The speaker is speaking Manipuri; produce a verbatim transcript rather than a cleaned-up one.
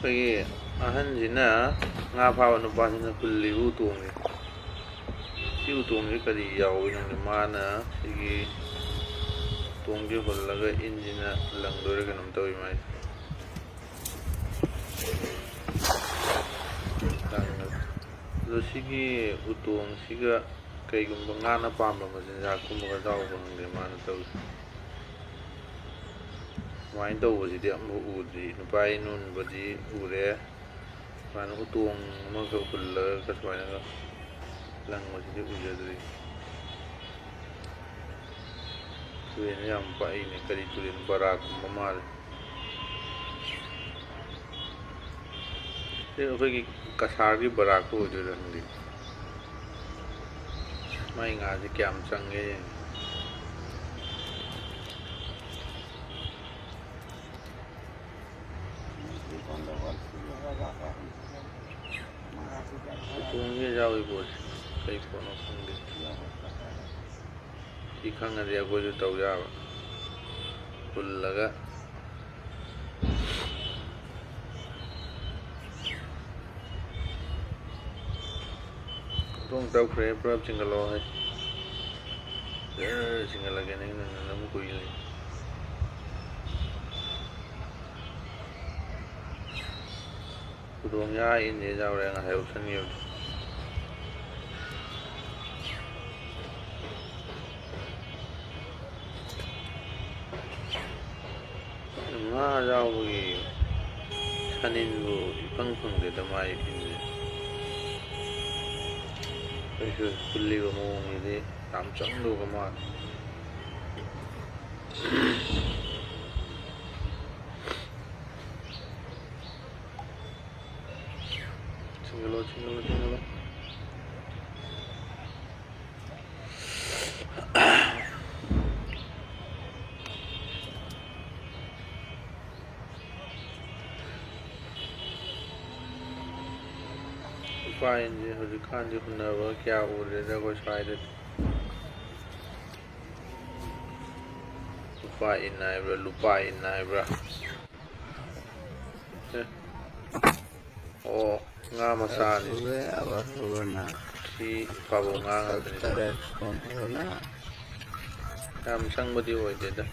ꯑꯩꯈꯣꯏꯒꯤ ꯑꯍꯟꯁꯤꯅ, ꯉꯥ ꯐꯥꯕ ꯅꯨꯄꯥꯁꯤꯅ ꯍꯨꯜꯂꯤꯕ ꯎꯇꯣꯡꯁꯦ, ꯁꯤ ꯎꯇꯣꯡꯁꯦ ꯀꯔꯤ ꯌꯥꯎꯏ ꯈꯪꯗꯦ, ꯃꯥꯅ ꯁꯤꯒꯤ ꯎꯇꯣꯡꯁꯦ ꯍꯨꯜꯂꯒ ꯏꯟꯁꯤꯅ ꯂꯪꯗꯣꯏꯔꯥ ꯀꯩꯅꯣꯝ ꯇꯧꯏ ꯃꯥꯏꯁꯦ꯫ ꯑꯗꯣ ꯁꯤꯒꯤ ꯎꯇꯣꯡꯁꯤꯒ ꯀꯩꯒꯨꯝꯕ ꯉꯥꯅ ꯄꯥꯝꯕ ꯃꯆꯤꯟꯖꯥꯛꯀꯨꯝꯕꯒ ꯌꯥꯎꯕ ꯈꯪꯗꯦ ꯃꯥꯅ ꯇꯧꯔꯤꯁꯦ꯫ ꯁꯨꯃꯥꯏꯅ ꯇꯧꯕꯁꯤꯗꯤ ꯑꯃꯐꯥꯎ ꯎꯗ꯭ꯔꯤ꯫ ꯅꯨꯄꯥ ꯏꯟ ꯍꯨꯟꯕꯗꯤ ꯎꯔꯦ, ꯁꯨꯃꯥꯏꯅ ꯎꯇꯣꯡ ꯑꯃꯒ ꯍꯨꯜꯂꯒ ꯁꯨꯃꯥꯏꯅꯒ ꯂꯪꯕꯁꯤꯗꯤ ꯎꯖꯗ꯭ꯔꯤ꯫ ꯇꯨꯔꯦꯟꯁꯦ ꯌꯥꯝ ꯄꯥꯛꯏꯅꯦ, ꯀꯔꯤ ꯇꯨꯔꯦꯟ, ꯕꯔꯥꯛꯀꯨꯝꯕ ꯃꯥꯜꯂꯦ꯫ ꯁꯤ ꯑꯩꯈꯣꯏꯒꯤ ꯀꯁꯥꯔꯒꯤ ꯕꯔꯥꯛꯇꯨ ꯑꯣꯏꯗꯣꯏꯔꯥ ꯈꯪꯗꯦ꯫ ꯃꯥꯏ ꯉꯥꯁꯦ ꯀꯌꯥꯝ ꯆꯪꯒꯦ ꯌꯦꯡꯒꯦ꯫ ꯎꯇꯣꯡꯁꯦ ꯌꯥꯎꯔꯤ ꯄꯣꯠꯁꯦ ꯀꯩ ꯄꯣꯠꯅꯣ ꯈꯪꯗꯦ꯫ ꯁꯤ ꯈꯪꯉꯗꯤ ꯑꯩꯈꯣꯏꯁꯨ ꯇꯧ ꯌꯥꯕ꯫ ꯍꯨꯜꯂꯒ꯫ ꯎꯇꯣꯡ ꯇꯧꯈ꯭ꯔꯦ, ꯄꯨꯂꯞ ꯆꯤꯡꯈꯠꯂꯣ ꯍꯥꯏ꯫ ꯖꯔ ꯆꯤꯡꯈꯠꯂꯒꯦ, ꯅꯪ ꯅꯪ ꯑꯗꯨꯝ ꯀꯨꯏ ꯂꯩ꯫ ꯈꯨꯗꯣꯡ ꯌꯥ ꯏꯟꯗꯦ ꯌꯥꯎꯔꯦ ꯉꯁꯥꯏ ꯎꯞꯁꯟꯈꯤꯕꯗꯣ꯫ ꯉꯥ ꯌꯥꯎꯕꯒꯤ ꯁꯅꯤꯟꯕꯨ ꯏꯐꯪ ꯐꯪꯗꯦꯗ ꯃꯥꯏ ꯏꯟꯁꯦ꯫ ꯑꯩꯁꯨ ꯄꯨꯜꯂꯤꯕ ꯃꯑꯣꯡꯁꯤꯗꯤ ꯌꯥꯝ ꯆꯪꯗꯧꯕ ꯃꯥꯜꯂꯦ꯫ ꯆꯤꯡꯒꯠꯂꯣ, ꯆꯤꯡꯒꯠꯂꯣ, ꯆꯤꯡꯒꯠꯂꯣ꯫ ꯅꯨꯄꯥ ꯏꯟꯁꯦ ꯍꯧꯖꯤꯛꯀꯥꯟꯗꯤ ꯍꯨꯟꯅꯕ ꯀꯌꯥ ꯎꯗ꯭ꯔꯦꯗ ꯑꯩꯈꯣꯏ ꯁ꯭ꯋꯥꯏꯗꯗꯤ꯫ ꯅꯨꯄꯥ ꯏꯟ ꯍꯥꯏꯕ꯭ꯔꯥ, ꯂꯨꯄꯥ ꯏꯟ ꯍꯥꯏꯕ꯭ꯔꯥ? ꯑꯣ, ꯉꯥ ꯃꯆꯥꯅꯤ꯫ ꯁꯨꯕ ꯌꯥꯕ ꯁꯨꯔꯅ ꯁꯤ ꯐꯥꯕꯧ ꯉꯥ ꯉꯥꯛꯇꯅꯤ꯫ ꯇꯔꯦꯠ ꯀꯣꯟꯊꯔꯅ ꯌꯥꯝ ꯆꯪꯕꯗꯤ ꯑꯣꯏꯗꯦꯗ꯫